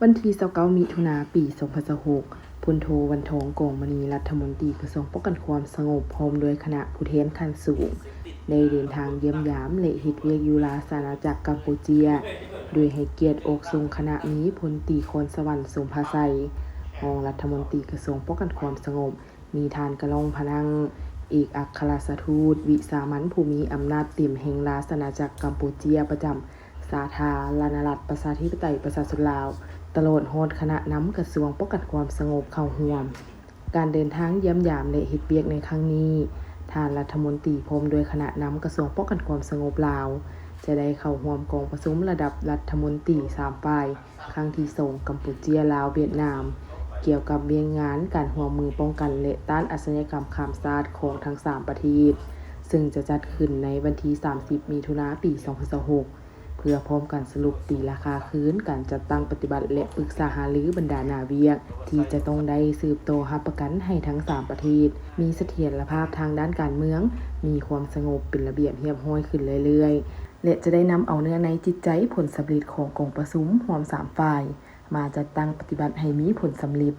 ວັນທີຊາວເກົ້າ ມິຖຸນາ ປີສອງພັນຊາວຫົກ ພົນໂທ ວັນທອງ ກອງມະນີ ລັດຖະມົນຕີກະຊວງປ້ອງກັນຄວາມສະຫງົບ ພ້ອມດ້ວຍຄະນະຜູ້ແທນຂັ້ນສູງ ໄດ້ເດີນທາງຢ້ຽມຢາມ ແລະ ເຮັດວຽກຢູ່ລາຊະອານາຈັກກຳປູເຈຍ ໂດຍໃຫ້ກຽດອອກສົ່ງຄະນະມີ ພົນຕີ ຄອນສະຫວັນ ສົມພາໄຊ ຮອງລັດຖະມົນຕີກະຊວງປ້ອງກັນຄວາມສະຫງົບ, ມີທ່ານ ກະລ່ອງ ພະນັງ ເອກອັກຄະລັດຖະທູດວິສາມັນຜູ້ມີອຳນາດເຕັມແຫ່ງລາຊະອານາຈັກກຳປູເຈຍ ປະຈຳສາທາລະນະລັດ ປະຊາທິປະໄຕ ປະຊາຊົນລາວ, ຕະຫຼອດຮອດຄະນະນຳກະຊວງປ້ອງກັນຄວາມສະຫງົບເຂົ້າຮ່ວມ. ການເດີນທາງຢ້ຽມຢາມ ແລະ ເຮັດວຽກໃນຄັ້ງນີ້, ທ່ານລັດຖະມົນຕີພ້ອມດ້ວຍຄະນະນຳກະຊວງປ້ອງກັນຄວາມສະຫງົບລາວ ຈະໄດ້ເຂົ້າຮ່ວມກອງປະຊຸມລະດັບລັດຖະມົນຕີສາມຝ່າຍ ຄັ້ງທີສອງ ກຳປູເຈຍ ລາວ ຫວຽດນາມ ກ່ຽວກັບວຽກງານການຮ່ວມມືປ້ອງກັນ ແລະ ຕ້ານອາຊະຍາກຳຂ້າມຊາດຂອງທັງສາມປະເທດ, ເຊິ່ງຈະຈັດຂຶ້ນໃນວັນທີສາມສິບ ມິຖຸນາ ປີສອງພັນຊາວຫົກ ເພື່ອພ້ອມກັນສະຫຼຸບຕີລາຄາຄືນການຈັດຕັ້ງປະຕິບັດ ແລະ ປຶກສາຫາລືບັນດາໜ້າວຽກ ທີ່ຈະຕ້ອງໄດ້ສືບຕໍ່ຮັບປະກັນໃຫ້ທັງສາມປະເທດ ມີສະຖຽນລະພາບທາງດ້ານການເມືອງ, ມີຄວາມສະຫງົບເປັນລະບຽບຮຽບຮ້ອຍຂຶ້ນເລື້ອຍໆ ແລະ ຈະໄດ້ນຳເອົາເນື້ອໃນຈິດໃຈຜົນສຳເລັດຂອງກອງປະຊຸມຮ່ວມສາມຝ່າຍ ມາຈັດຕັ້ງປະຕິບັດໃຫ້ມີຜົນສຳເລັດ.